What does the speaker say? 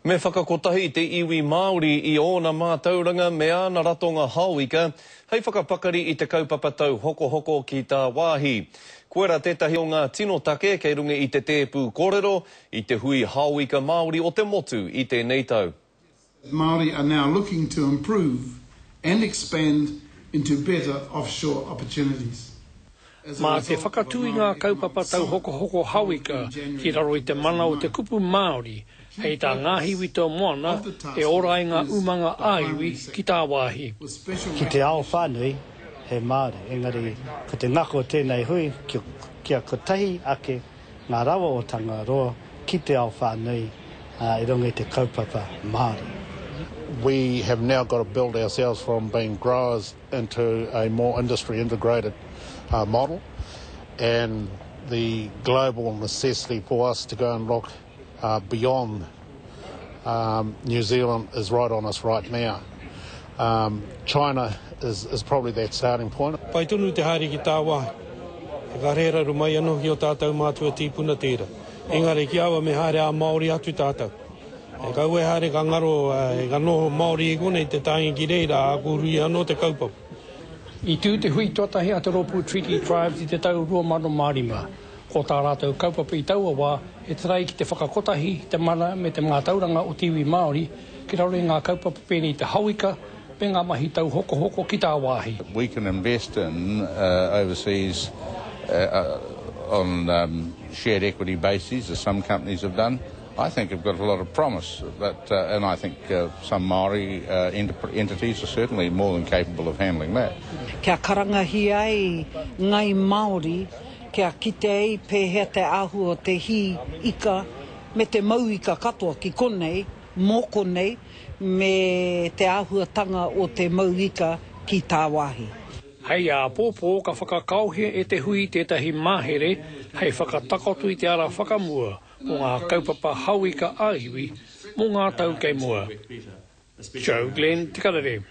Me whakakotahi te iwi Māori i ōna mātauranga me āna ratonga haoika hei whakapakari i te kaupapa tauhokohoko ki tāwāhi. Koirā tētahi o ngā tino take kei runga i te tēpū kōrero i te hui haoika Māori o te motu i tēnei tau. Māori are now looking to improve and expand into better offshore opportunities. Mā te whakatū i ngā kaupapa tauhokohoko haoika ki raro i te mana o te kupu Māori, hei tā Ngāhiwi Taumoana, e ora ai ngā umanga ā-iwi ki tāwāhi. Ki te ao whānui, he Māori, engari ko te ngako o tēnei hui kia kotahi ake ngā rawa o Tangaroa ki te ao whānui i runga i te kaupapa Māori. We have now got to build ourselves from being growers into a more industry integrated model and the global necessity for us to go and look beyond New Zealand is right on us right now. China is is probably that starting point. Pai tonu te haere ki tāwāhi. He kare raru mai anō ki ō tātou mātua tīpuna tērā. Engari ki aua me haere ā-Māori atu tātou. E kaua e haere ka ngaro, ka noho Māori i konei te tāngi ki reira, ā, ko hui anō te kaupapa. I tū te hui tuatahi a te rōpū Treaty Tribes i te tau 2005. Ko tā rātou kaupapa i taua wā, he tarai ki te whakakotahi i te mana me te mātauranga o te iwi Māori ki raro i ngā kaupapa pēnei i te hauika me ngā mahi tauhokohoko ki tāwāhi. We can invest in overseas on shared equity bases as some companies have done. I think have got a lot of promise but and I think some Māori entities are certainly more than capable of handling that. Kia karangahia ai ngai Māori kia kite ai pēhea te āhua o te hī ika me te mau ika katoa ki konei, mō konei, me te āhuatanga o te mau ika ki tāwāhi. Hei āpōpō ka whakakaohia e te hui tētahi mahere hei whakatakoto i te ara whakamua mō ngā kaupapa hauika ā-iwi mō ngā tau kei mua. Joe Glenn, Te Karere.